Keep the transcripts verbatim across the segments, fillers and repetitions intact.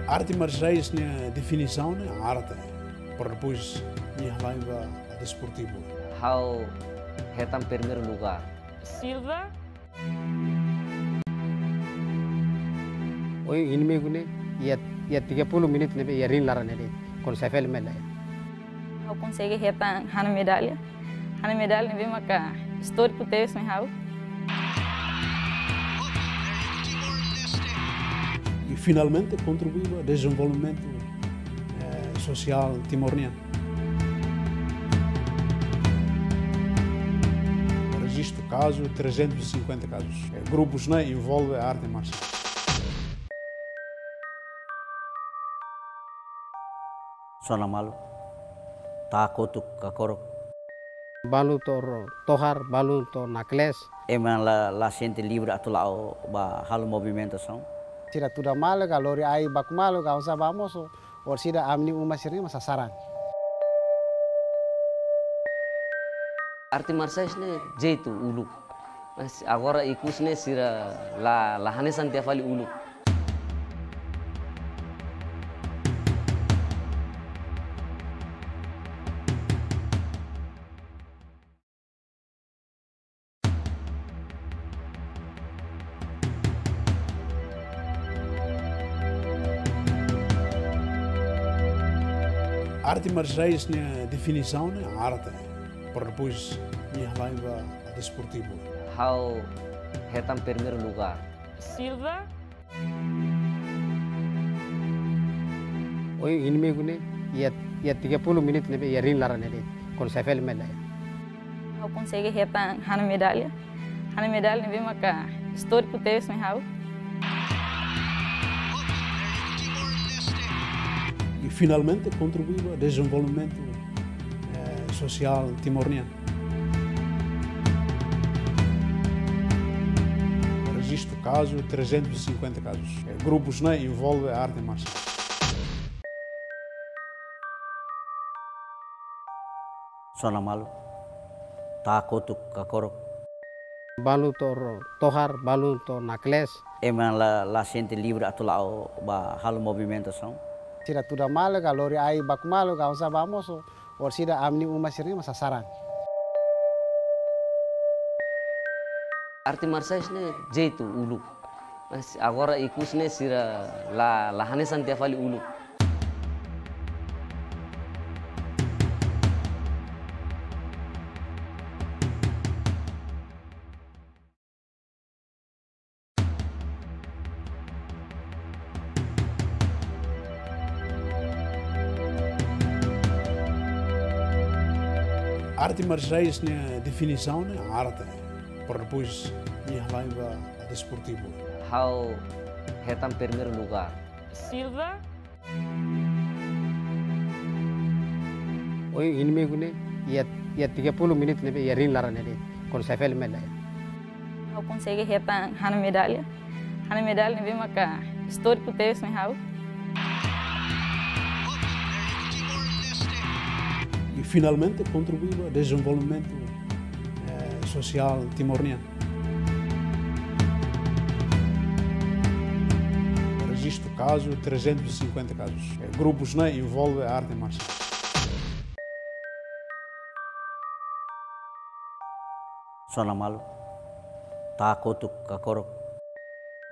Arte marsiais ne'e definisaun ne'e arte. Para depois nia halai ba desportivu. Ha'u hetan primeiru lugar. Silva. Oi, inimigu ne'e, iha, iha tiga puluh menit ne'ebé iha ring laran ne'e de'it. Kon sefel mela ya. Ha'u konsege hetan ha'u-nia medalla. Ha'u-nia medalla ne'ebé maka istóriku tebes mai ha'u. E finalmente kontribui ba dezenvolvimentu, eh, sosiál Timor nian. Rejistu kazu, trezentos e cinquenta kazus. Eh, grupus ne'e envolve arte marsiál. Sona malu. Ta'a kotuk, kakorok. Balu to'o ro-, tohar, balu to'o nakles. Ema la, la sente livre atu la'o ba halo movimentu son. Sira tuda malu ka lori ai baku malu ka usa ba moso. Orsida ami-nia uma sira-ne'e mak sasaran. Arte marsiais ne'e jeitu uluk. Mas agora ikus ne'e sira la, la hanesan tiha fali uluk. Arte marsiais ne'e definisaun ne'e arte. Para depois nia halai ba desportivu. Ha'u hetan primeiru lugar. Silva. Oi, inimigu ne'e, iha, iha tiga puluh menit ne'ebé iha ring laran ne'e de'it. Kon sefel mela ya. Ha'u konsege hetan ha'u-nia medalla. Ha'u-nia medalla ne'ebé maka istóriku tebes mai ha'u. E finalmente kontribui ba dezenvolvimentu, eh, sosiál Timor nian. Rejistu kazu, trezentos e cinquenta kazus. Eh, grupus ne'e envolve arte marsiál. Sona malu. Ta'a kotuk, kakorok. Balu to'o ro-, tohar, balu to'o nakles. Ema la, la sente livre atu la'o ba halo movimentu son. Sira tuda malu ka lori ai baku malu ka usa ba moso. Orsida ami-nia uma sira-ne'e mak sasaran. Arte marsiais ne'e jeitu uluk. Mas agora ikus ne'e sira la, la hanesan tiha fali uluk. Arte marsiais ne'e definisaun ne'e arte. Para depois nia halai ba desportivu. Ha'u hetan primeiru lugar. Silva. Oi, inimigu ne'e, iha, iha tiga puluh menit ne'ebé iha ring laran ne'e de'it. Kon sefel mela ya. Ha'u konsege hetan ha'u-nia medalla. Ha'u-nia medalla ne'ebé maka istóriku tebes mai ha'u. E finalmente kontribui ba dezenvolvimentu, eh, sosiál Timor nian. Rejistu kazu, trezentos e cinquenta kazus. Eh, grupus ne'e envolve arte marsiál. Sona malu. Ta'a kotuk, kakorok.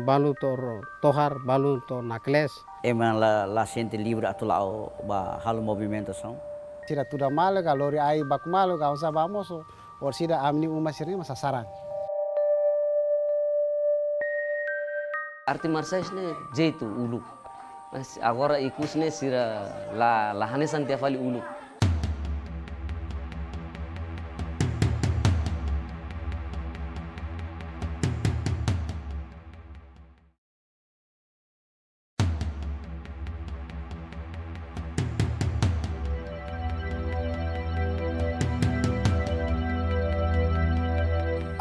Balu to'o ro-, tohar, balu to'o nakles. Ema la, la sente livre atu la'o ba halo movimentu son. Sira tuda malu ka lori ai baku malu ka usa ba moso. Orsida ami-nia uma sira-ne'e mak sasaran. Arte marsiais ne'e jeitu uluk. Mas agora ikus ne'e sira la, la hanesan tiha fali uluk.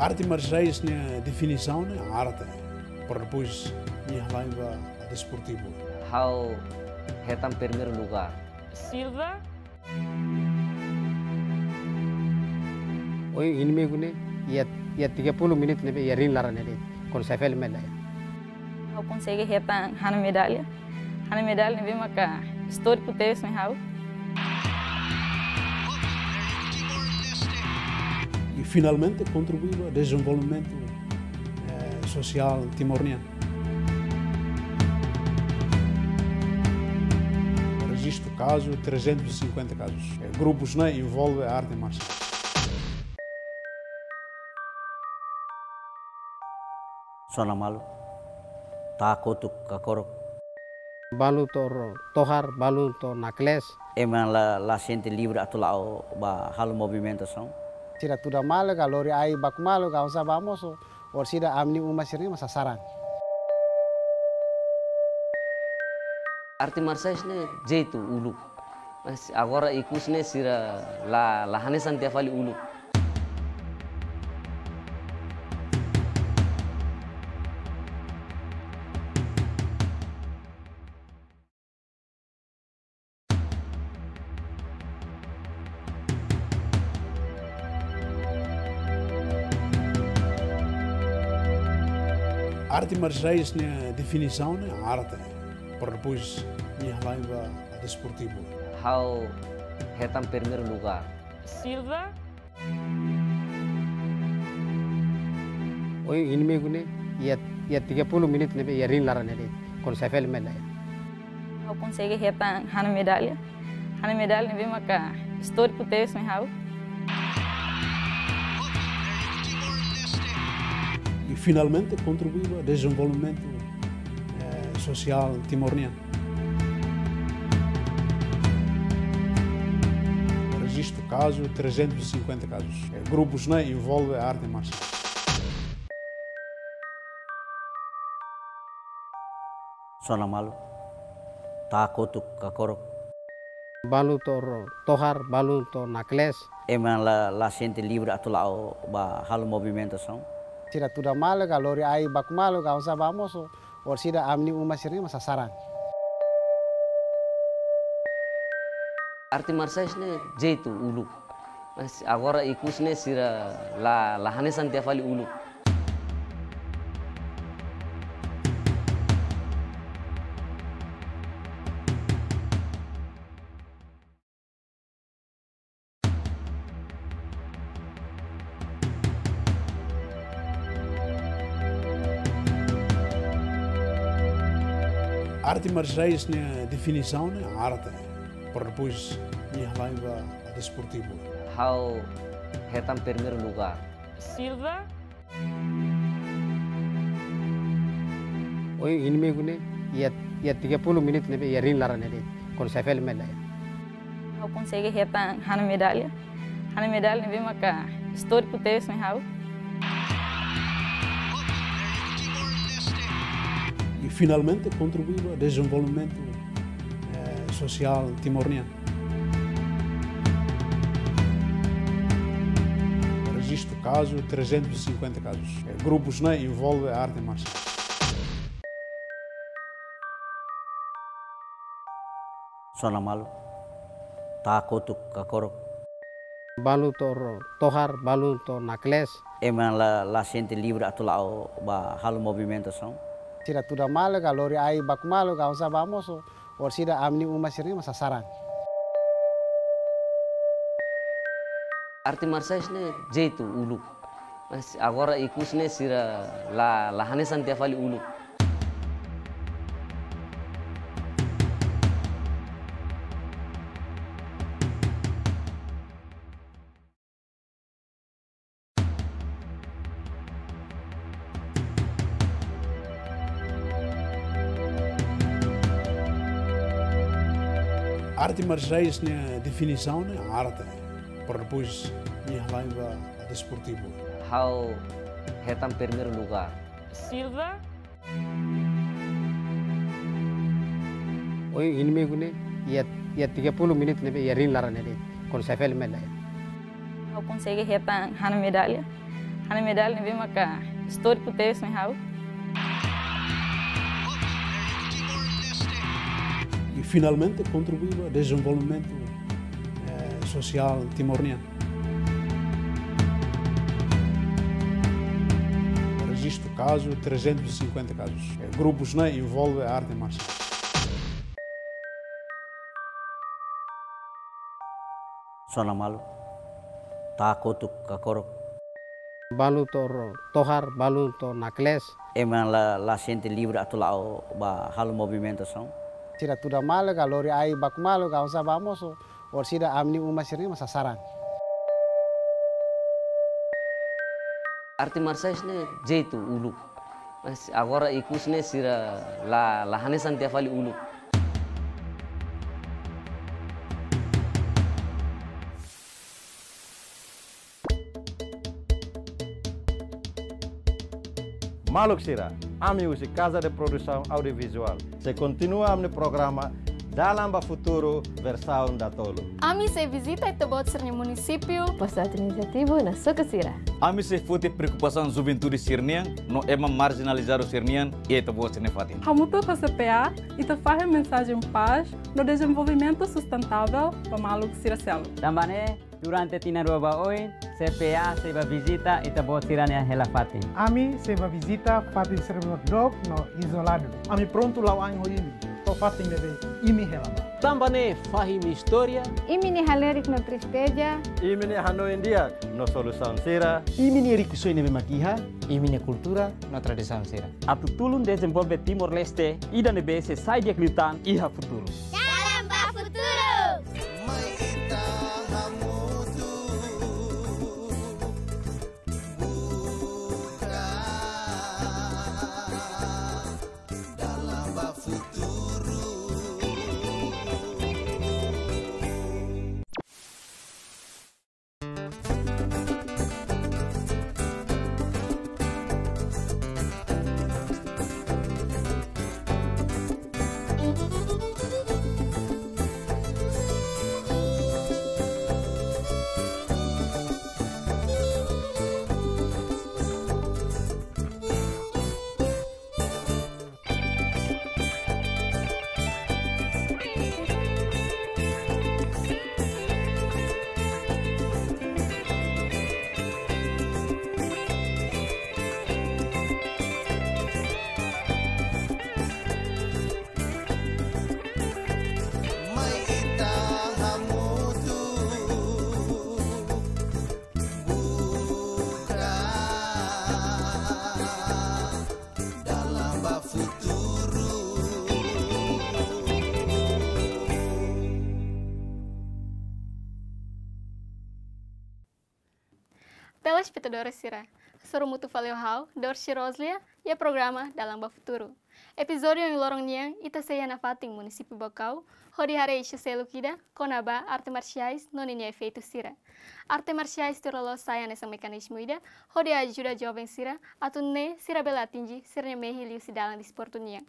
Arte marsiais ne'e definisaun ne'e arte. Para depois nia halai ba desportivu. Ha'u hetan primeiru lugar. Silva. Oi, inimigu ne'e, iha, iha tiga puluh menit ne'ebé iha ring laran ne'e de'it. Kon sefel mela ya. Ha'u konsege hetan ha'u-nia medalla. Ha'u-nia medalla ne'ebé maka istóriku tebes mai ha'u. E finalmente kontribui ba dezenvolvimentu, eh, sosiál Timor nian. Rejistu kazu, trezentus e sinkuenta kazus. Eh, grupus ne'e envolve arte marsiál. Sona malu, ta kotuk kakorok. Balu to'o ro-, tohar, balu to'o nakles. Ema la, la sente livre atu la'o ba halo movimentasaun. Sira tuda malu ka lori ai baku malu ka oinsá ba mosu, orsida ami-nia uma sira-ne'e mak sasaran. Arte marsiais ne'e jeitu uluk. Mas agora ikus ne'e sira la, la hanesan tiha fali uluk. Arte marsiais ne'e definisaun ne'e arte. Para depois nia halai ba desportivu. Ha'u hetan primeiru lugár. Silva. Ohin inimigu ne'e, iha, iha tiga puluh menit ne'ebé iha ring laran ne'e de'it. Konsefel mela. Ha'u konsege hetan ha'u-nia medalla. Ha'u-nia medalla ne'ebé maka istóriku tebes mai ha'u. E finalmente kontribui ba dezenvolvimentu, eh, sosiál Timor nian. Rejistu kazu, trezentus e sinkuenta kazus. Eh, grupus ne'e envolve arte marsiál. Sona malu, ta kotuk kakorok. Balu to'o ro-, tohar, balu to'o nakles. Ema la, la sente livre atu la'o ba halo movimentasaun. Sira tuda malu ka lori ai baku malu ka oinsá ba mosu, orsida ami-nia uma sira-ne'e mak sasaran. Arte marsiais ne'e jeitu uluk. Mas agora ikus ne'e sira la, la hanesan tiha fali uluk. Arte marsiais ne'e definisaun ne'e arte. Para depois nia halai ba desportivu. Ha'u hetan primeiru lugár. Silva. Ohin inimigu ne'e, iha, iha tiga puluh menit ne'ebé iha ring laran ne'e de'it. Konsefel mela. Ha'u konsege hetan ha'u-nia medalla. Ha'u-nia medalla ne'ebé maka istóriku tebes mai ha'u. E finalmente kontribui ba dezenvolvimentu, eh, sosiál Timor nian. Rejistu kazu, trezentus e sinkuenta kazus. Eh, grupus ne'e envolve arte marsiál. Sona malu, ta kotuk kakorok. Balu to'o ro-, tohar, balu to'o nakles. Ema la, la sente livre atu la'o ba halo movimentasaun. Sira tuda malu ka lori ai baku malu ka oinsá ba mosu, orsida ami-nia uma sira-ne'e mak sasaran. Arte marsiais ne'e jeitu uluk. Mas agora ikus ne'e sira la, la hanesan tiha fali uluk. Arte marsiais ne'e definisaun ne'e arte. Para depois nia halai ba desportivu. Ha'u hetan primeiru lugár. Silva. Ohin inimigu ne'e, iha, iha tiga puluh menit ne'ebé iha ring laran ne'e de'it. Konsefel mela. Ha'u konsege hetan ha'u-nia medalla. Ha'u-nia medalla ne'ebé maka istóriku tebes mai ha'u. E finalmente kontribui ba dezenvolvimentu, eh, sosiál Timor nian. Rejistu kazu, trezentus e sinkuenta kazus. Eh, grupus ne'e envolve arte marsiál. Sona malu, ta kotuk kakorok. Balu to'o ro-, tohar, balu to'o nakles. Ema la, la sente livre atu la'o ba halo movimentasaun. Sira tuda malu ka, lori ai baku malu ka, oinsá ba mosu, orsida ami-nia uma sira-ne'e mak sasaran. Arte marsiais ne'e jeitu uluk. Mas agora ikus ne'e sira la, la hanesan tiha fali uluk. Maluk sira, ami husi Casa de Produção Audiovisual sei kontinua ami-nia programa Dalan ba Futuru versaun datolu. Ami sei vizita ita-boot sira-nia munisípiu. Postu administrativu no suku sira. Ami sei foti preokupasaun juventude sira-nian no ema marjinalizadu sira-nian iha ita-boot sira-nia fatin. Hamutuk ho C P A, ita fahe mensajen pás no dezenvolvimentu sustentável ba maluk sira seluk. Tanba ne'e, durante tinan rua ba oin, C P A sei bá vizita ita-boot sira-nia hela fatin. Ami sei bá vizita fatin sira ne'ebé dook no izoladu. Ami prontu la'o ain ho imi to'o fatin ne'ebé imi hela bá. Tanba ne'e fahe imi-nia istória. Imi-nia halerik no tristeza. Imi-nia hanoin di'ak no solusaun sira. Imi-nia rikusoin ne'ebé mak iha. Imi-nia kultura no tradisaun sira. Atu tulun dezenvolve Timor-Leste ida ne'ebé sei sai di'ak liután iha futuru. Dalan ba Futuru! Mai ita hamutuk buka dalan ba futuru. Mai ita hamutuk buka dalan ba futuru. Telespetadór sira, hasoru hamutuk fali ho ha'u, Dorsi Roslia, iha programa Dalan ba Futuru. Epizódiu ohin loron nian, ita sei iha nafatin munisípiu Baucau, hodi haree ixu seluk ida kona-ba arte marsiais no ninia efeitu sira. Arte marsiais tuir loloos sai hanesan mekanizmu ida hodi ajuda joven sira atu nune'e sira bele atinje sira-nia mehi liuhusi dalan desportu nian.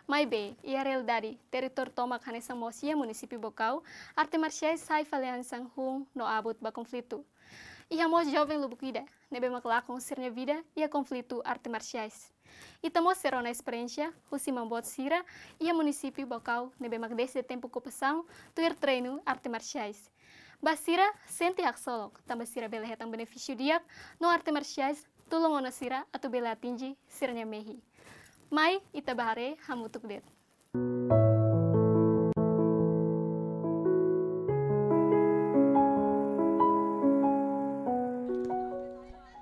Maibé, iha realidade territóriu tomak hanesan mós iha munisípiu Baucau, arte marsiais sai fali hanesan hun no abut ba konflitu. Iha mós joven lubuk ida ne'ebé mak lakon sira-nia vida iha konflitu arte marsiais. Ita mós sei rona esperiénsia husi maun-boot sira iha munisípiu Baucau ne'ebé mak deside tempu okupasaun tuir treinu arte marsiais. Ba sira sente haksolok, tanba sira bele hetan benefísiu di'ak no arte marsiais tulun ona sira atu bele atinje sira-nia mehi. Mai ita bá haree hamutuk de'it.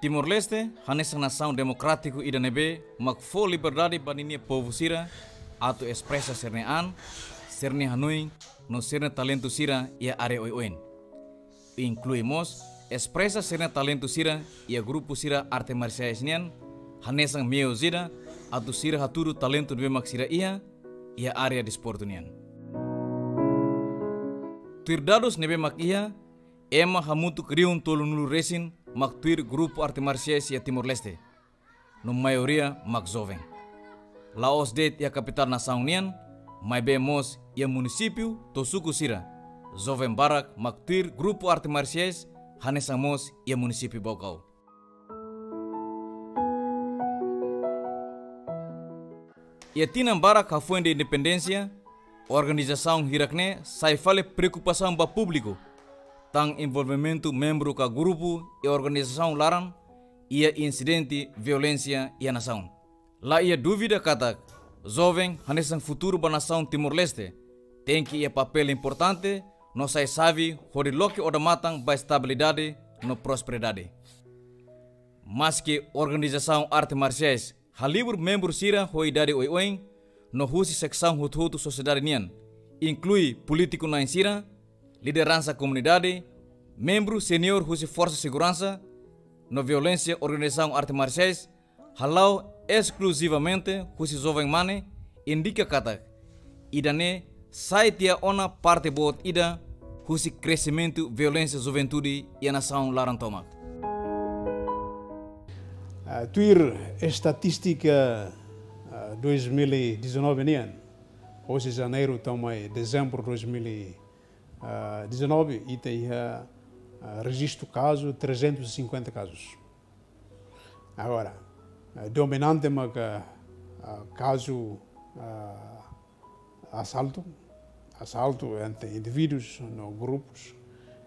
Timor-Leste hanesan nasaun demokrátiku ida ne'ebé mak fó liberdade ba ninia povu sira atu espresa sira-nia an, sira-nia hanoin, no sira-nia talentu sira iha área oioin. Inklui mós espresa sira-nia talentu sira iha grupu sira arte marsiais nian, hanesan meius ida atu sira hatudu talentu ne'ebé mak sira iha, iha área desportu nian. Tuir dadus ne'ebé mak iha, ema hamutuk rihun tolunulu resin mak tuir grupu arte marsiais iha Timor-Leste. No maioria mak joven. La'ós de'it iha kapitál nasaun nian, maibé mós iha munisípiu to'o suku sira, joven barak mak tuir grupu arte marsiais, hanesan mós iha munisípiu Baucau. Iha tinan barak hafoin independénsia, organizasaun hirak-ne'e sai fali preokupasaun ba públiku, tan envolvimentu membru ka grupu iha organizasaun laran iha insidente violénsia iha nasaun. La iha dúvida katak joven hanesan futuru ba nasaun Timor-Leste, tenke iha papél importante no sai xave hodi loke odamatan ba estabilidade no prosperidade. Maske organizasaun arte marsiais halibur membru sira ho idade oioin no husi seksaun hotu-hotu sosiedade nian, inklui polítiku na'in sira, lideransa komunidade, membru seniór husi forsa seguransa no violénsia organizasaun arte marsiais hala'o eskluzivamente husi joven mane, indika katak ida-ne'e sai tiha ona parte boot ida husi kresimentu violénsia juventude iha nasaun laran tomak. Ah, tuir estatístika, ah, dois mil e dezanove nian, hosi janeiru to'o mai dezembru dois mil e dezanove, ita iha, ah, rejistu kazu trezentos e cinquenta kazus. Agora, eh, dominante maka, ah, kazu, ah, asaltu, asaltu entre indivíduus no grupus,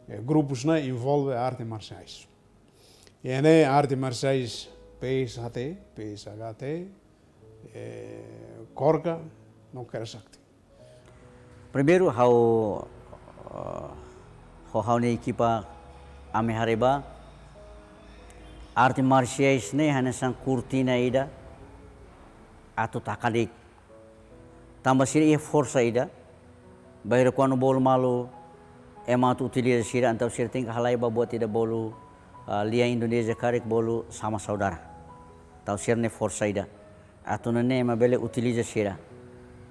eh, grupus ne'e envolve arte marsiais. I ne'e arte marsiais P S H T, P S H T, eh, KORKA, no Kera Sakti. Primeiru, ha'u, eh, ho ha'u-nia ekipa ami haree ba arte marsiais ne'e hanesan kurtina ida atu taka de'it. Tanba sira iha forsa ida, bainhira kuandu bolu malu, ema atu utiliza sira, entaun sira tenke halai ba buat ida bolu, ah, lia Indonézia karik bolu sama saudara. Entaun sira-ne'e forsa ida. Atu nune'e ema bele utiliza sira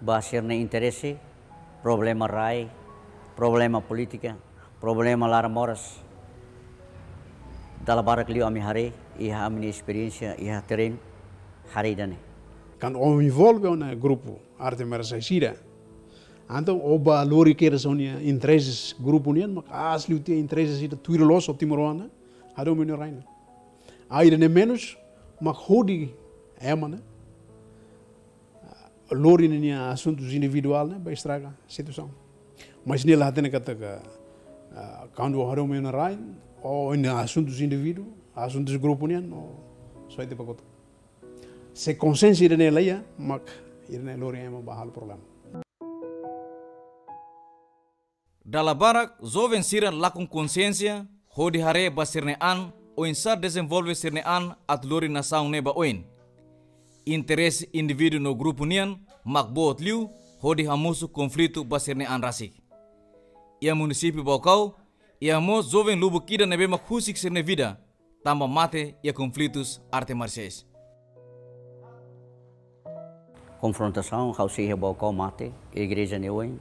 ba sira-nia interese, problema rai, problema polítika, problema laran moras. Dala barak liu ami haree, iha ami-nia esperiénsia iha terrenu, haree ida-ne'e. Kuandu ó envolve ona grupu arte marsiais sira, entaun ó bá lori kedas ó-nia interese grupu nian, mak aas liu tiha interese sira tuir loos ho timoroan, hadomi nia rai nian. Ida-ne'e menus, mak hodi ema ne'e lori ninia asuntus individuál ne'e bá estraga situasaun. Mas nia la hatene katak, ah, kuandu hadomi nia rai, ou nia asuntus indivíduu, asuntus grupu nian, no só ita pakotu. Se konsiénsia ida-ne'e la iha, mak ida-ne'e lori ema bá halo problema. Dala barak joven sira lakon konsiénsia hodi haree ba sira-nia an, oinsá dezenvolve sira-nia an atu lori nasaun ne'e ba oin. Interese indivíduu no grupu nian mak boot liu hodi hamosu konflitu ba sira-nia an rasik. Iha munisípiu Baucau, iha mós joven lubuk ida ne'ebé mak husik sira-nia vida tanba mate iha konflitus arte marsiais. Konfrontasaun ha'u sei iha Baucau mate, igreja nia oin,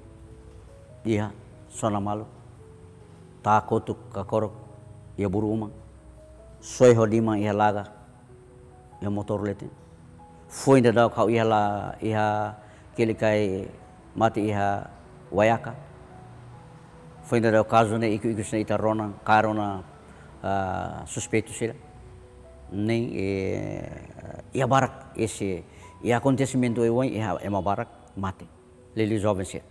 iha sona malu, taka kotuk kakorok iha buru uma, soe ho liman iha laga, iha motór leten. Foin daudauk ha'u iha la, iha Kelikai mate iha Wayaka. Foin daudauk kazu ne'e ikus-ikus ne'e ita rona, kaer ona, ah, suspeitu sira. Ne'e, eh, iha barak ese, iha akontesimentu oioin iha ema barak mate. Liuliu joven sira.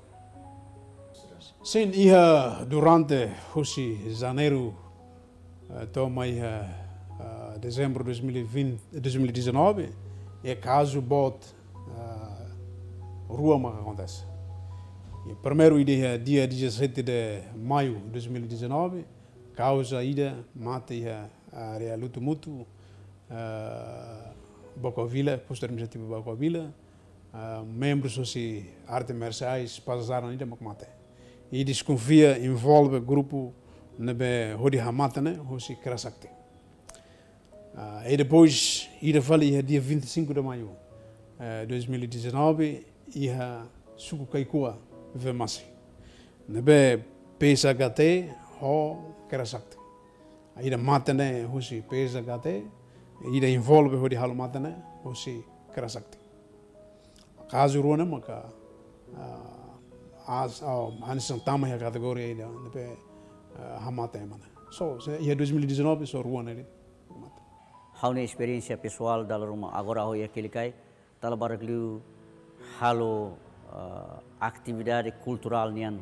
Sin, iha durante husi janeiru, eh, to'o mai iha, ah, dezembru dois mil e vinte, dois mil e dezanove, iha kazu boot, ah, rua mak akontese. I primeiru ida iha dia dezassete de maio de dois mil e dezanove, kauza ida mate iha área Lutumutu, ah, Baucau Vila, postu administrativu Baucau Vila, ah, membrus husi arte marsiais pazazaran ida mak mate. I deskonfia envolve grupu ne'ebé hodi hamate ne'e husi Kera Sakti. Ah, i depois, ida fali iha dia vinte e cinco de maio, eh, dois mil e dezanove, iha suku Kaikua, Vemasse. Ne'ebé P S H T ho Kera Sakti. Ida mate ne'e husi P S H T, ida envolve hodi halo mate ne'e husi Kera Sakti. Kazu rua ne'e maka, ah, as, ah, hanesan tama iha kategoria ida ne'ebé, ah, hamate ema ne'e. So, se iha dois mil e dezanove, so rua ne'e de'it mate. Ha'u-nia esperiénsia pesoál dala ruma agora ha'u iha Kelikai, dala barak liu halo, eh, atividade kulturál nian.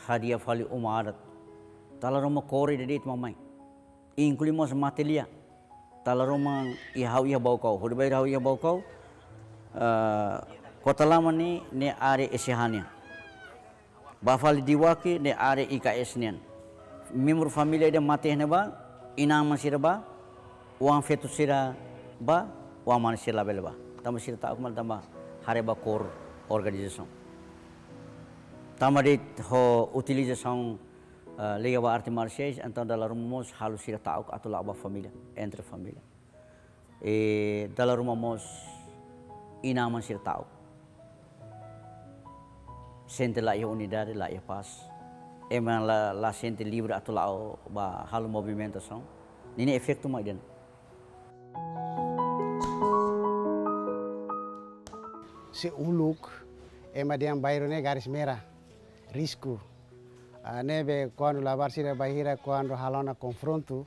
Hadi'a fali uma adat. Dala ruma kore de'it mamai. Inklui mós mate-lia. Dala ruma iha ha'u iha Baucau. Hodi bainhira ha'u iha Baucau, eh, Kota Lama ne'e, ne'e área S H nian. Ba fali Diwaki ne'e área I K S nian. Membru família ida mate iha ne'ebá, inan-aman sira bá, oan feto sira bá, oan mane sira labele bá. Tanba sira ta'uk malu tanba haree ba kór organizasaun. Tanba de'it ho utilizasaun, eh, liga ba arte marsiais, entaun dala ruma mós halo sira ta'uk atu la'o ba família, entre família. I dala ruma mós inan-aman sira ta'uk. Sente la iha unidade, la iha pás. Ema la, la sente livre atu la'o ba halo movimentasaun. Ninia efeitu mak ida-ne'e. Se uluk, ema dehan bairru ne'e garis merah, risku. Ah, ne'ebé kuandu labarik sira bainhira kuandu halo ona konfrontu,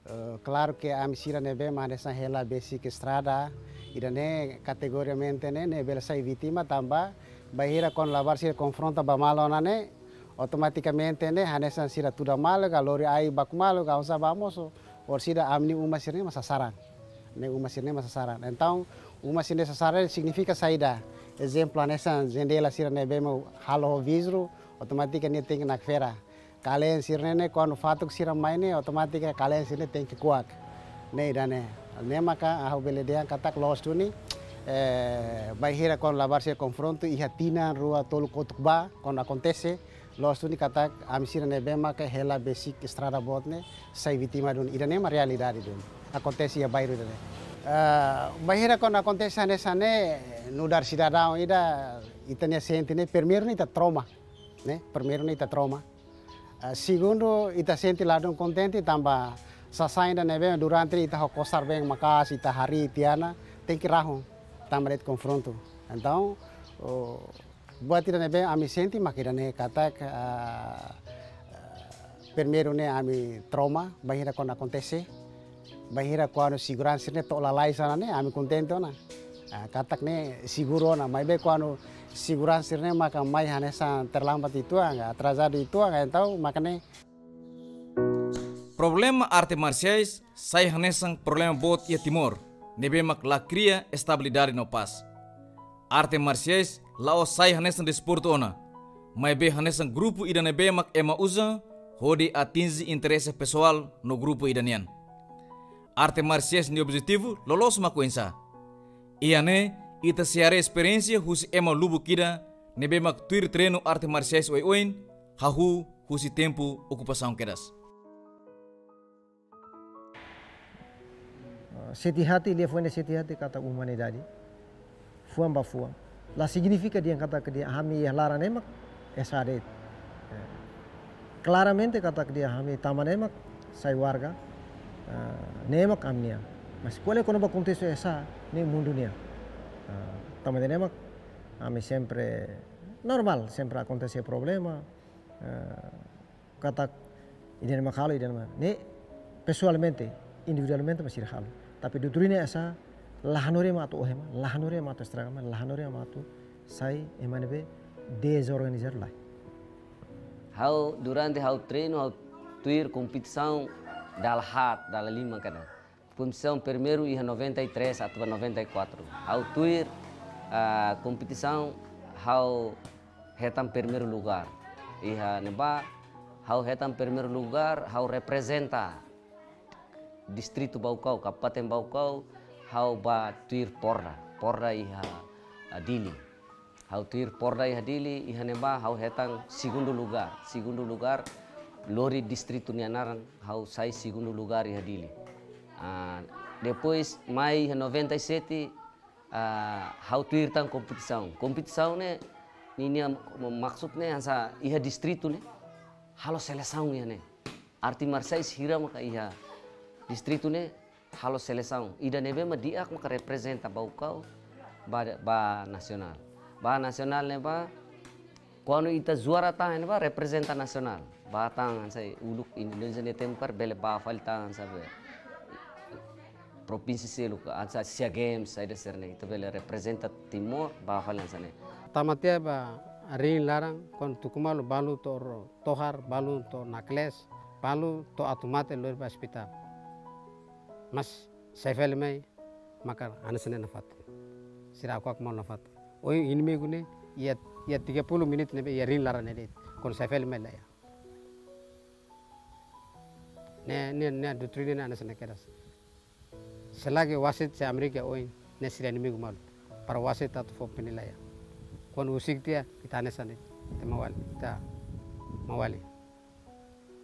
eh, klaru ke ami sira ne'ebé mak hanesan hela besik estrada, ida-ne'e kategoriamente ne'e, ne'e bele sai vítima tanba bainhira kuandu labarik sira konfronta ba malu ona ne'e, automatikamente ne'e hanesan sira tuda malu ka lori ai baku malu ka oinsá ba mosu, orsida ami-nia uma sira-ne'e mak sasaran. Ne'e uma sira-ne'e mak sasaran. Entaun, uma sira-ne'e sasaran signifika saida? Ezemplu, hanesan jendela sira ne'ebé mak halo ho vidru, automatikamente tenke nakfera. Kaleen sira-ne'e ne'e, kuandu fatuk sira mai ne'e, automatikamente kaleen sira-ne'e tenke kuak. Ne'e ida-ne'e. Ne'e maka ha'u bele dehan katak loos duni, eh, bainhira kuandu labarik sira konfrontu, iha tinan, rua, tolu kotuk bá, kuandu akontese, loos duni katak ami sira ne'ebé maka hela besik estrada boot ne'e, sai vítima duni. Ida-ne'e mak realidade duni. Akontese iha bairru ida-ne'e. Eh, bainhira kuandu akontese hanesan ne'e, nu'udar sidadaun ida, ita-nia sente ne'e, primeiru ne'e ita trauma, ne'e? Primeiru ne'e ita trauma. Ah, segundu, ita sente ladún kontente tanba sasán ida ne'ebé durante ita ho kosar-been maka'as, ita harii tiha ona, tenke rahun tanba de'it konfrontu. Entaun, oh, buat ida ne'ebé ami sente mak ida-ne'e katak, ah, primeiru ne'e ami trauma, bainhira kuandu akontese, bainhira kuandu seguransa ne'e to'o lalais ona ne'e, ami kontente ona. Ah, katak ne'e seguru ona, maibé kuandu seguransa ne'e maka mai hanesan terlambat uitoan, atrazadu uitoan, entaun maka ne'e. Problema arte marsiais sai hanesan problema boot iha Timor, ne'ebé mak la kria estabilidade no pás. Arte marsiais la'ós sai hanesan desportu ona, maibé hanesan grupu ida ne'ebé mak ema uza hodi atinje interese pesoál no grupu ida nian. Arte marsiais nia objetivu loloos mak oinsá? Iha ne'e, ita sei haree esperiénsia husi ema lubuk ida ne'ebé mak tuir treinu arte marsiais oioin, hahú husi tempu okupasaun kedas. Ah, seti hati, liafuan seti hati katak umanidade. Fuan ba fuan. La signifika dehan katak dehan ami iha laran ne'e mak esa de'it. Eh, klaramente katak dehan ami tama ne'e mak sai warga, eh, ne'e mak ami-nian. Mas kuale kona-ba kontestu esa ne'e mundu nian. Eh, tama ne'e mak ami sempre normál, sempre akontese problema, eh, katak ida-ne'e mak halo, ida-ne'e mak. Ne'e pesoalmente, individualmente mak sira halo. Tapi doutrina esa, la hanorin ema atu oho ema, la hanorin ema atu estraga ema, la hanorin ema atu sai ema ne'ebé dezorganizadu lai. Ha'u, durante ha'u treinu, ha'u tuir kompetisaun dala haat, dala lima kada. Kompetisaun primeiru iha noventa e três atu ba noventa e quatro. Ha'u tuir, ah, kompetisaun, ha'u hetan primeiru lugar. Iha ne'ebá, ha'u hetan primeiru lugar, ha'u reprezenta distritu Baucau, kabupaten Baucau, ha'u ba tuir Porda, Porda iha, ah, Dili. Ha'u tuir Porda iha Dili, iha ne'ebá ha'u hetan segundu lugar. Segundu lugar, lori distritu nia naran, ha'u sai segundu lugar iha Dili. Ah, depois, mai iha noventa e sete, ah, ha'u tuir tan kompetisaun. Kompetisaun ne'e, ninia maksud ne'e hanesan iha distritu ne'e, halo selesaun iha ne'e. Arte marsiais hira maka iha distritu ne'e, halo selesaun. Ida ne'ebé mak di'ak maka reprezenta Baucau ba, ba nasionál. Ba nasionál ne'ebá, kuandu ita juara tan ne'ebá reprezenta nasionál. Ba tan hanesan uluk Indonézia nia tempu karik bele ba fali tan hanesan be provínsia seluk, hanesan SEA Games, saida sira-ne'e. Ita bele reprezenta Timor, ba fali hanesan ne'e. Tama tiha ba ring laran, kuandu tuku malu balu to'o tohar, balu to'o naklees, balu to'o atu mate lori ba ospitál. Mas sai fali mai, maka hanesan ne'e nafatin. Sira kuak malu nafatin. Ohin inimigu ne'e, iha, iha tiga puluh menit ne'ebé iha ring laran ne'e de'it. Kuandu sai fali mai laiha. Ne'e, ne'e, ne'e doutrina ne'e hanesan ne'e kedas. Selagi wasit sei Amérika oin, ne'e sira inimigu malu. Para wasit atu fó penilaian. Kuandu husik tiha, ita hanesan ne'e, ita mawali, ita mawali.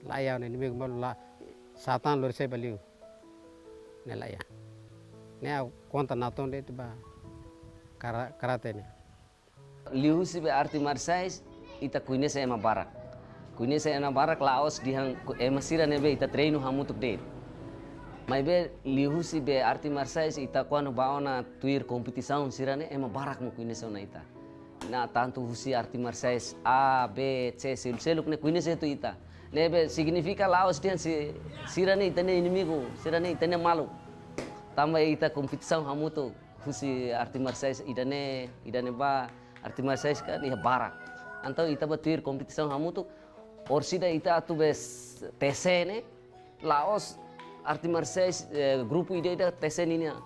Laiha ne'e inimigu malu la, Satan lori sai ba li'ur. Ne'e laiha. Ne'e ha'u konta natoon de'it ba kara-, karate ne'e. Liuhusi be arte marsiais, ita koñese ema barak. Koñese ema barak la'ós dehan ku-, ema sira ne'ebé ita treinu hamutuk de'it. Maibé liuhusi be arte marsiais ita kuandu bá ona tuir kompetisaun sira-ne'e ema barak mak koñese ona ita. Nah, tantu husi arte marsiais A, B, C, seluk-seluk ne'e koñese hotu ita. Ne'ebé signifika la'ós dehan si-, sira-ne'e ita-nia inimigu, sira-ne'e ita-nia maluk. Tanba ita kompetisaun hamutuk. Husi arte marsiais ida-ne'e, ida-ne'ebá, arte marsiais kan iha barak. Entaun ita bá tuir kompetisaun hamutuk, orsida ita atu be s-, T C ne'e, la'ós arte marsiais, eh, grupu ida-ida T C ninia.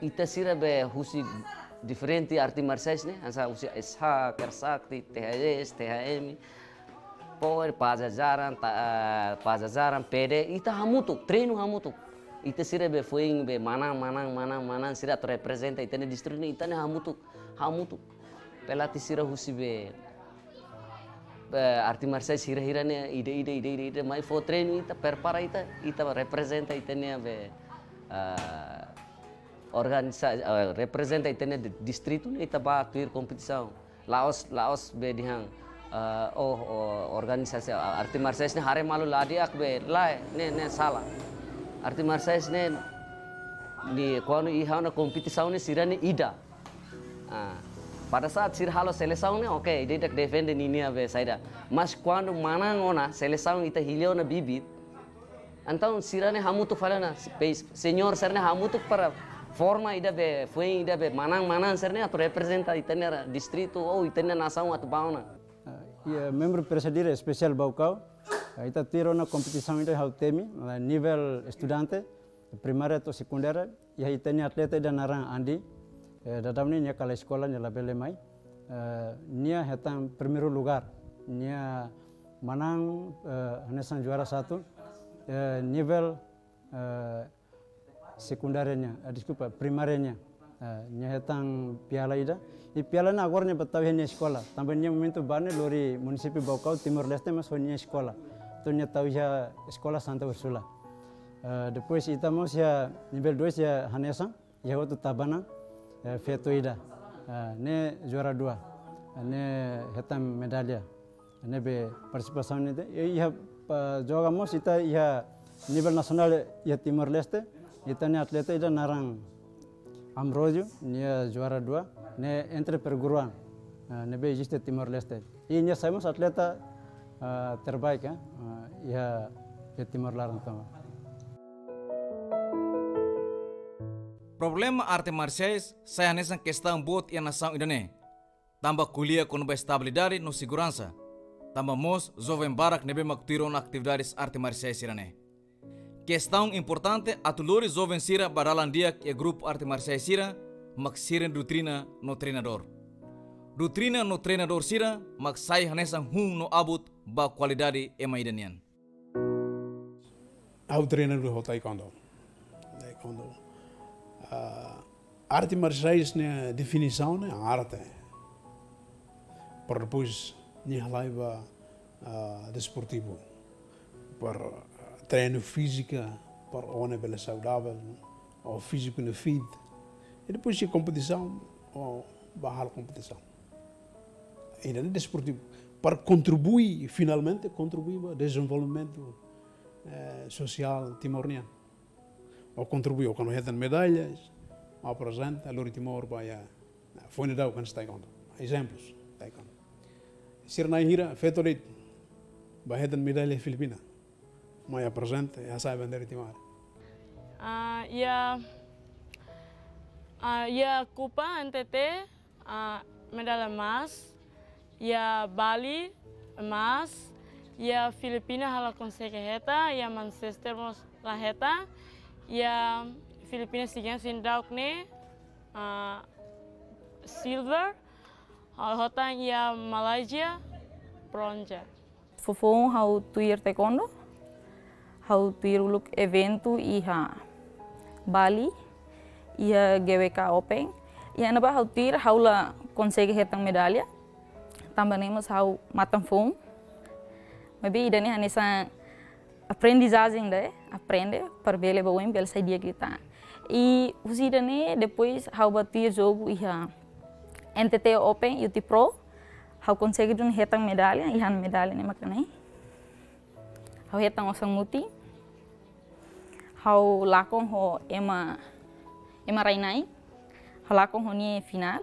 Ita sira be husi diferente arte marsiais ne'e, hanesan husi S H, Kersakti, T H S, T H M, Power, Pajajaran, ta-, eh, Pajajaran, P D, ita hamutuk, treinu hamutuk. Ita sira be foin be manán, manán, manán, manán, sira atu reprezenta ita-nia distritu ne'e, ita-nia hamutuk, hamutuk. Pelatih sira husi be, be arte marsiais hira-hira ne'e, ida, ida, ida, ida, ida, mai fó treinu ita, prepara ita, ita reprezenta ita-nia be, eh, organiza-, eh, reprezenta ita-nia di-, distritu ne'e, ita bá tuir kompetisaun. La'ós, la'ós be dehan, eh, oh, oh, organisasi, ah, arte marsiais ne'e haree malu la di'ak be, lae, ne'e, ne'e sala. Arte marsiais ne'e, ne'e kuandu iha ona kompetisaun ne'e sira-ne'e ida. Ah, pada saat sira halo selesaun ne'e, oke, ida-idak defende ninia be saida. Mas kuandu manán ona, selesaun ita hili ona bibit, entaun sira-ne'e hamutuk fali ona, pe-, señór sira-ne'e hamutuk para forma ida be, foin ida be, manán, manán sira-ne'e atu reprezenta ita-nia distritu, ou ita-nia nasaun atu bá ona. Ah, iha membru Presidente Espesiál Baucau, ah, ita tuir ona kompetisaun ida ha'u temi, ah, nivel estudante, primária to'o sekundária, iha ita-nia atleta ida naran Andi, eh, daudaun ne'e nia kala eskola, nia labele mai. Eh, nia hetan primeiru lugár, nia manán, eh, hanesan juara satu, eh, nivel, eh, sekundária nian, eh, deskulpa, primária nian. Eh, nia hetan piala ida. I piala ne'e agora nia bá tau iha nia eskola. Tanba nia momentu bá ne'e lori munisípiu Baucau, Timor-Leste, mas ho nia eskola. Entaun nia tau iha eskola Santa Úrsula. Eh, depois ita mós iha nivel dois iha hanesan, iha hotu Tabana, eh, feto ida. Eh, ne'e juara dua. Eh, ne'e hetan medalla. Ne'ebé partisipasaun ne'e, eh, iha, pa, joga mós ita iha nivel nasionál iha Timor-Leste, ita-nia atleta ida naran Ambrosio, nia juara dua, ne'e entre perguruan, eh, ne'ebé eziste Timor-Leste. I nia sai mós atleta, eh, terbaik, eh, eh, iha, iha Timor laran tomak. Problema arte marsiais sai hanesan kestaun boot iha nasaun ida-ne'e. Tanba ko'alia kona-ba estabilidade no seguransa. Tanba mós joven barak ne'ebé mak tuir ona atividades arte marsiais sira-ne'e. Kestaun importante atu lori joven sira ba dalan di'ak iha grupu arte marsiais sira, mak sira-nia doutrina no treinadór. Doutrina no treinadór sira, mak sai hanesan hun no abut ba kualidade ema ida nian. Ha'u treina duni ho taekwondo. Taekwondo. Ah, arte marsiais ne'e definisaun ne'e arte. Para depois nia halai ba, ah, desportivu. Para, ah, treinu fízika, para o ne'e bele saudavel, o fíziku ne'e fit. I depois se kompetisaun, o bá halo kompetisaun. Ida-ne'e desportivu. Para kontribui, finalmente, kontribui ba dezenvolvimentu, eh, sosiál Timor nian. O kontribui, o kuandu hetan medallas, o aprezenta, lori Timor ba iha, foin daudaun kan taekwondo. Ezemplus, taekwondo. Sira na'in hira, feto de'it, bá hetan medalla Filipina. Mai aprezenta, hasa'e bandeira Timor. Ah, iha, ah, iha Copa N T T, ah, medalla emas, iha Bali, emas, iha Filipina ha'u la konsege hetan, iha Manchester mós la hetan, iha Filipina Sea Games daudaun ne'e, ah, silver, ha'u hetan iha Malaysia, bronze. Fofoun ha'u tuir taekwondo, ha'u tuir uluk eventu iha Bali, iha G W K Open. Iha ne'ebá ha'u tuir ha'u la konsege hetan medalla. Tanba ne'e mós ha'u matan foun. Maibé ida-ne'e hanesan aprendizajen ida, aprende para bele ba oin bele sai di'ak liután. I husi ida-ne'e depois ha'u bá tuir jogu iha N T T Open, U T Pro. Ha'u konsege duni hetan medalla, iha medalla ne'e maka ne'e. Ha'u hetan osan mutin. Ha'u lakon ho ema, ema rai-na'in. Ha'u lakon ho nia finál.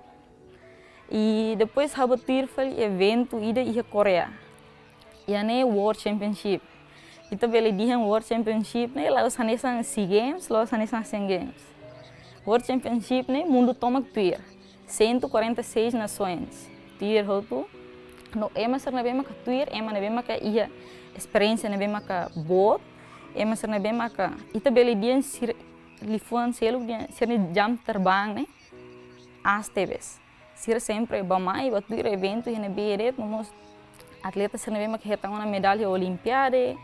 I depois ha'u bá tuir fali eventu ida iha Korea. Iha ne'e World Championship. Ita bele dehan World Championship ne'e la'ós hanesan SEA Games, la'ós hanesan Asian Games. World Championship ne'e mundu tomak tuir. Cento e quarenta e seis nações. Tuir hotu. No ema sira ne'ebé maka tuir, ema ne'ebé maka iha esperiénsia ne'ebé maka boot. Ema sira ne'ebé maka ita bele dehan sira liafuan seluk dehan sira-nia jam terbang ne'e aas tebes. Sira sempre bá mai, bá tuir eventu iha ne'ebé de'it, no mós atleta sira ne'ebé maka hetan ona medalla Olimpiade,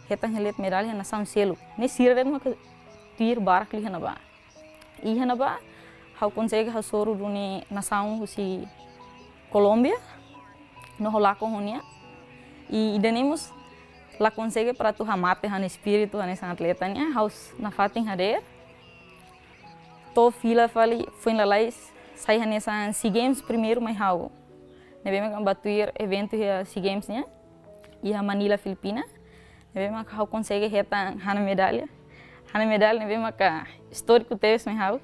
hetan hela medalla nasaun seluk. Ne'e sira de'it maka tuir barak liu iha ne'ebá. Iha ne'ebá, ha'u konsege hasoru duni nasaun husi Kolómbia, no ha'u lakon ho nia. I ida-ne'e mós la konsege para atu hamate ha'u-nia espíritu hanesan atleta nian, ha'u s-, nafatin hadeer. To'o fila fali, foin lalais, sai hanesan SEA Games primeiru mai ha'u. Ne'ebé maka bá tuir eventu iha SEA Games nian, iha Manila, Filipina. Ne'ebé maka ha'u konsege hetan ha'u-nia medalla. Ha'u-nia medalla ne'ebé maka istóriku tebes mai ha'u.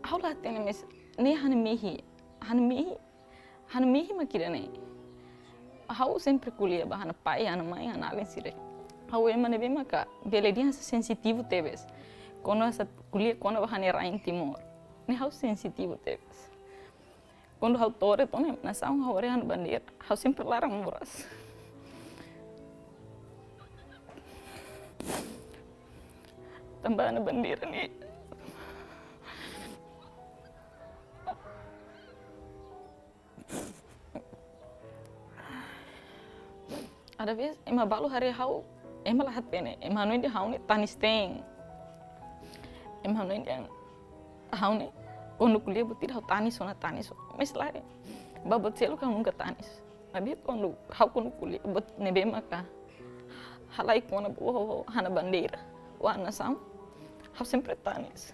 Ha'u la hatene mais, ne'e ha'u-nia mehi, ha'u-nia mehi, ha'u-nia mehi mak ida-ne'e. Ha'u sempre ko'alia ba ha'u-nia pai, ha'u-nia mãe, ha'u-nia alin sira. Ha'u ema ne'ebé maka bele dehan sensitivu tebes. Kuandu sá ko'alia kona-ba ha'u-nia rain Timor. Ne'e ha'u sensitivu tebes. Kuandu ha'u to'o de'it ona nasaun, ha'u haree ha'u-nia bandeira, ha'u sempre laran moras. Tanba ha'u-nia bandeira ne'e. Ada vez, ema balu haree ha'u, ema la hatene, ema hanoin dehan ha'u ne'e tanis-teen. Ema hanoin dehan ha'u ne'e, kuandu ko'alia buat ida ha'u tanis ona, tanis ona. Mais lae, ba buat seluk ha'u nunka tanis. Maibé kuandu, ha'u kuandu ko'alia buat ne'ebé maka halai kona-ba ha'u-nia bandeira, ha'u-nia nasaun, ha'u sempre tanis.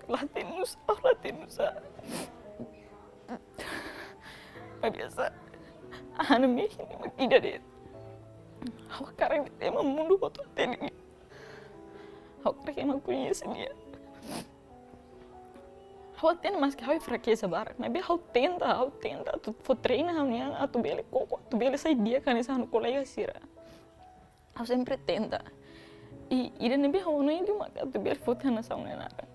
La hatene nusá, la hatene nusá. Maibé sá, ha'u-nia mehi ne'e mak ida de'it. Ha'u hakarak de'it ema mundu hotu hatene. Ha'u hakarak ema koñese nia. Ha'u hatene maski ha'u frakeza barak, maibé ha'u tenta, ha'u tenta atu fó treinu ha'u-nia an atu bele koko, atu bele sai di'ak hanesan ha'u-nia kolega sira. Ha'u sempre tenta. I, ida ne'ebé ha'u hanoin de'it mak atu bele foti ha'u-nia nasaun nia naran.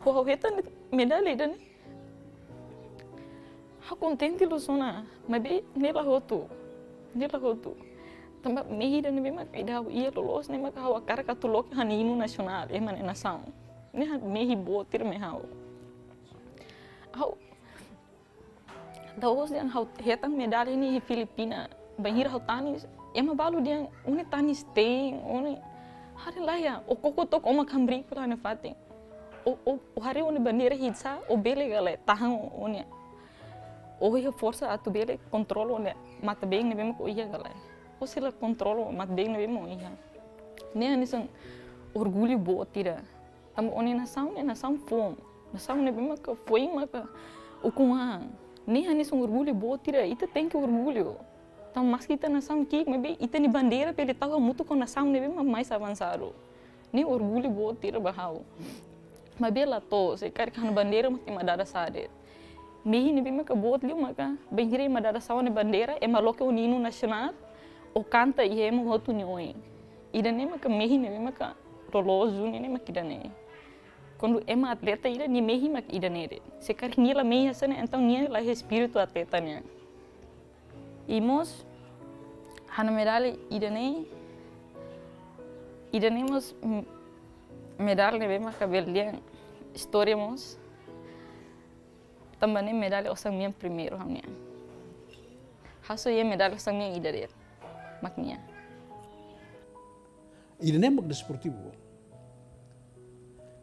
Ha'u, ha'u hetan medalla ida-ne'e, ha'u kontente loos ona, maibé ne'e la hotu. Ne'e la hotu. Tanba mehi ida ne'ebé mak ida ha'u iha loloos ne'e mak ha'u hakarak atu loke ha'u-nia inu nasionál, ema nia nasaun. Ne'e ha'u-nia mehi boot ida mai ha'u. Ha'u, dala ruma dehan ha'u hetan medalla ne'e iha Filipina. Bainhira ha'u tanis, ema balu dehan, "Ó ne'e tanis-teen, ó ne'e." Haree lae, ó koko took ó mak hamriik fali ha'u-nia fatin. Ó, ó, ó haree ó-nia bandeira hi'it sá, ó bele ka lae tahan ó-nia. Ó iha forsa atu bele kontrola ó-nia matan-been ne'ebé mak ó iha ka lae. Ó sei la kontrola matan-been ne'ebé mak ó iha. Ne'e hanesan orgullu boot ida. Tanba ó-nia nasaun ne'e nasaun foun. Nasaun ne'ebé maka foin maka ukun an. Ne'e hanesan orgullu boot ida, ita tenke orgullu. Tanba maski ita nasaun ki'ik, maibé ita-nia bandeira bele tau hamutuk ho nasaun ne'ebé mak mais avansadu. Ne'e orgullu boot ida ba ha'u. Maibé la to'o, se karik ha'u-nia bandeira mak ema dada sá de'it. Mehi ne'ebé maka boot liu maka bainhira ema dada saun ne'e bandeira, ema loke ó-nia inu nasionál, ó kanta iha ema hotu nia oin. Ida-ne'e maka mehi ne'ebé maka loloos duni ne'e maka ida-ne'e. Kuandu ema atleta ida nia mehi maka ida-ne'e de'it. Se karik nia la mehi hanesan ne'e, entaun nia la iha espíritu atleta nian. I mós, ha'u-nia medalla ida-ne'e, ida-ne'e mós, mm, medalla ne'ebé maka bele dehan istória mós. Tanba ne'e medalla osan mean primeiru ha'u-nian. Ha'u só iha medalla osan mean ida de'it. Mak nia. Ida-ne'e mak desportivu.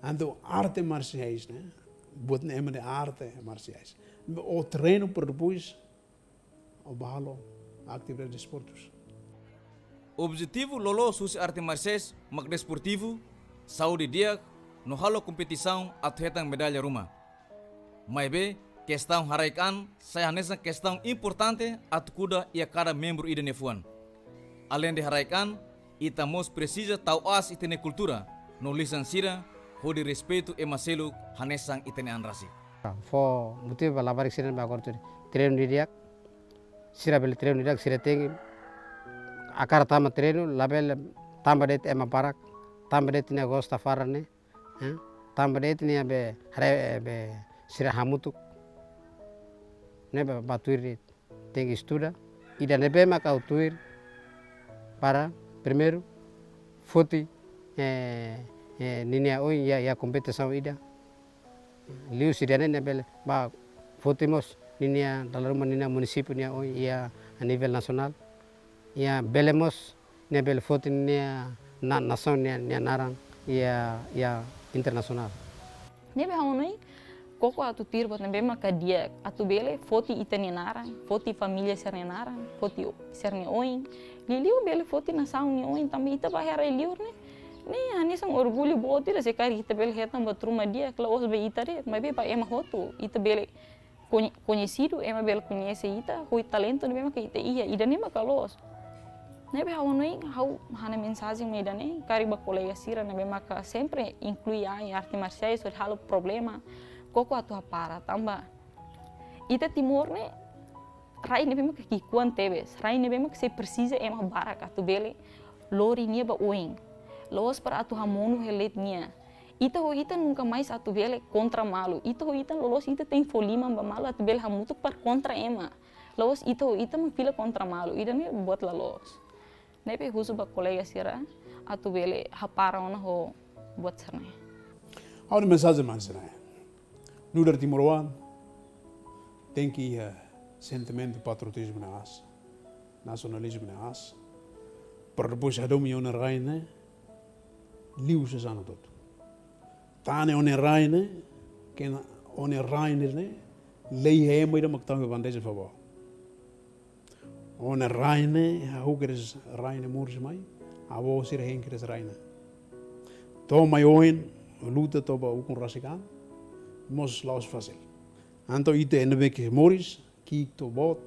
Entaun arte marsiais ne'e, buat ne'e ema dehan arte marsiais. Ó treinu para depois ó bá halo atividade desportus. Objetivu loloos husi arte marsiais mak desportivu, saúde di'ak, no halo kompetisaun atu hetan medalla ruma. Maibé, kestaun haraik an sai hanesan kestaun importante atu kuda iha kada membru ida nia fuan. Aleinde haraik an, ita mós presiza tau aas ita-nia kultura no lisan sira, hodi respeitu ema seluk hanesan ita-nia an rasik. Fó motivu ba labarik sira ne'ebé agora tuir treinu didi'ak, sira bele treinu didi'ak, sira tenke hakarak tama treinu, labele tanba de'it ema barak, tanba de'it nia gosta fara ne'e, eh, tanba de'it nia be haree be sira hamutuk ne'e ba, ba tuir de'it. Tenke estuda, ida ne'ebé maka ha'u tuir para primeiru foti, eh, eh, ninia oin iha, iha kompetisaun ida. Liuhusi ida-ne'e nia bele ba foti mós ninia dala ruma ninia munisípiu nia oin iha a nivel nasionál. Iha bele mós nia bele foti nia na-, nasaun nia, nia naran iha, iha internasionál. Ne'ebé ha'u hanoin, koko atu tuir buat ne'ebé maka di'ak, atu bele foti ita-nia naran, foti família sira-nia naran, foti o-, sira-nia oin. Liuliu bele foti nasaun nia oin, tanba ita bá iha rai-liur ne'e, ne'e hanesan orgullu boot ida se karik ita bele hetan buat ruma di'ak, la'ós ba ita de'it, maibé ba ema hotu, ita bele koñe-, koñesidu, ema bele koñese ita, ho talentu ne'ebé maka ita iha, ida-ne'e maka loos. Ne'ebé ha'u hanoin, ha'u ha'u-nia mensajen mai ida-ne'e, karik ba kolega sira ne'ebé maka sempre inklui an iha arte marsiais, hodi halo problema, koko atu hapara, tanba ita Timor ne'e, rai ne'ebé maka ki'ikoan tebes, rai ne'ebé maka sei presiza ema barak atu bele lori nia ba oin. La'ós para atu hamonu helet nia. Ita ho ita nunka mais atu bele kontra malu. Ita ho ita loloos ita tenke fó liman ba malu atu bele hamutuk para kontra ema. La'ós ita ho ita mak fila kontra malu. Ida-ne'e buat la loos. Ne'ebé husu ba kolega sira atu bele hapara ona ho buat sira-ne'e. Ha'u-nia mensajen mak sira-ne'e. Nu'udar timoroan tenke iha sentimentu patriotizmu ne'e aas, nasionalizmu ne'e aas. Para depois hadomi ó-nia rai ne'e liu sasán hotu-hotu. Tane ó-nia rai ne'e, ke ó-nia rai ne'e, lei ema ida mak tau bandeja favór. Ó-nia rai ne'e, hahú kedas rai ne'e moris mai, avó sira hein kedas rai ne'e. To'o mai ohin, luta to'o ba ukun rasik an, mós la'ós fasil. Entaun ita ne'ebé ke moris, ki'ik to'o boot,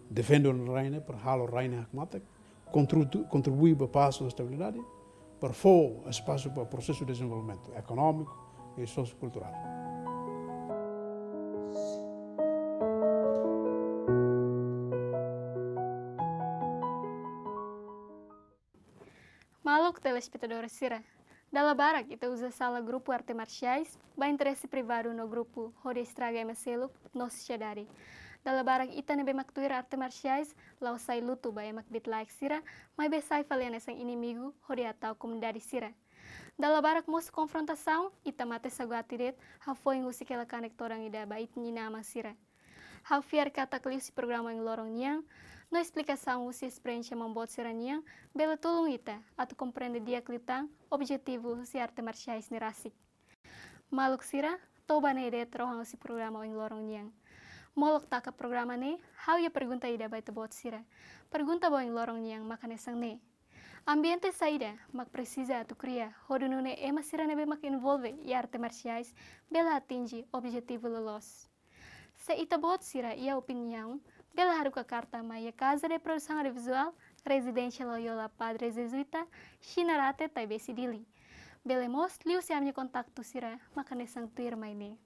defende ó-nia rai ne'e, para halo rai ne'e hakmatek, kontribu-, kontribui ba pás no estabilidade, para fó espasu ba prosesu dezenvolvimentu ekonómiku i sosiokulturál. Maluk telespetadór sira, dala barak ita uza sala grupu arte marsiais ba interese privadu no grupu hodi estraga ema seluk no sosiedade. Dala barak ita ne'ebé mak tuir arte marsiais la'ós sai lutu ba ema kbiit-laek sira, maibé sai fali hanesan inimigu hodi hata'uk komunidade sira. Dala barak mosu konfrontasaun, ita mate saugati de'it, hafoin husik hela kanek todan ida ba ita-nia inan-aman sira. Ha'u fiar katak liuhusi programa ohin loron nian, no esplikasaun husi esperiénsia maun-boot sira-nian, bele tulun ita atu komprende di'ak liután objetivu husi arte marsiais ne'e rasik. Maluk sira, to'o ba ne'e de'it rohan husi programa ohin loron nian. Molok taka programa ne'e, ha'u iha pergunta ida ba ita-boot sira. Pergunta ba ohin loron nian mak hanesan ne'e. Ambiente saida mak presiza atu kria, hodi nune'e ema sira ne'ebé mak envolve iha arte marsiais bele atinje objetivu loloos? Se ita-boot sira iha opiniaun, bele haruka karta mai iha Casa de Produção Audiovisual, Rezidénsia Loyola Padre Jezuita, Xinarate, Taibesi, Dili. Bele mós liuhusi ami-nia kontaktu sira mak hanesan tuirmai ne'e.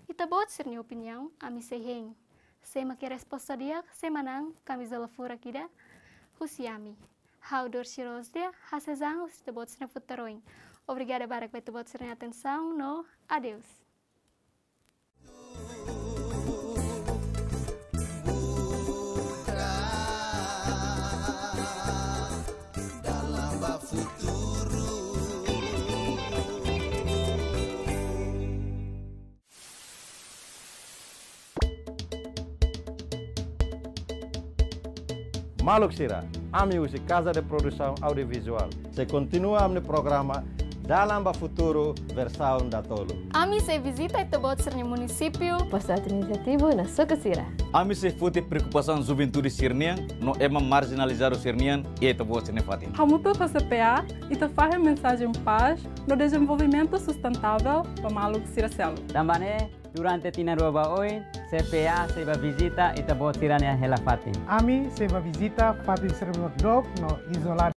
Ita-boot sira-nia opiniaun, ami sei hein. Sé mak iha resposta di'ak, sé manán kamizola furak ida husi ami. Ha'u Dorsi Rosdia, hasezang husi ita-boot sira-nia futar oin. Obrigada barak ba ita-boot sira-nia atensaun no adeus. Dalan ba Futuru. Maluk sira, ami husi Casa de Produção Audiovisual sei kontinua ami-nia programa Dalan ba Futuru versaun datolu. Ami sei vizita ita-boot sira-nia munisípiu, postu administrativu no suku sira. Ami sei foti preokupasaun juventude sira-nian no ema marjinalizadu sira-nian iha ita-boot sira-nia fatin. Hamutuk ho C P A, ita fahe mensajen pás no dezenvolvimentu sustentável ba maluk sira seluk. Tanba ne'e, durante tinan rua ba oin, C P A sei bá vizita ita-boot sira-nia hela fatin. Ami sei bá vizita fatin sira ne'ebé dook no izoladu.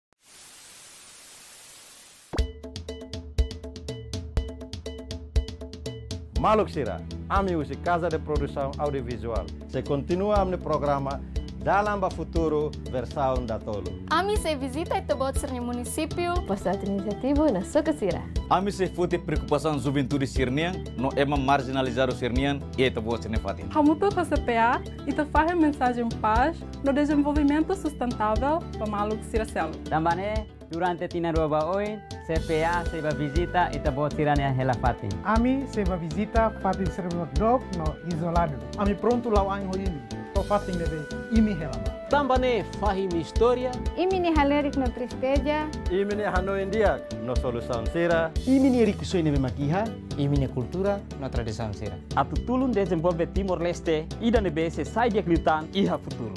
Maluk sira, ami husi Casa de Produção Audiovisual sei kontinua ami-nia programa Dalan ba Futuru versaun datolu. Ami sei vizita ita-boot sira-nia munisípiu, postu administrativu no suku sira. Ami sei foti preokupasaun juventude sira-nian no ema marjinalizadu sira-nian iha ita-boot sira-nia fatin. Hamutuk ho C P A, ita fahe mensajen pás no dezenvolvimentu sustentável ba maluk sira seluk. Tanba ne'e, durante tinan rua ba oin, C P A sei bá vizita ita-boot sira-nia hela fatin. Ami sei bá vizita fatin sira ne'ebé dook no izoladu. Ami prontu la'o ain ho imi to'o fatin ne'ebé imi hela bá. Tanba ne'e fahe imi-nia istória, imi-nia halerik no tristeza, imi-nia hanoin di'ak no solusaun sira, imi-nia rikusoin ne'ebé mak iha, imi-nia kultura no tradisaun sira, atu tulun dezenvolve Timor-Leste ida ne'ebé sei sai di'ak liután iha futuru.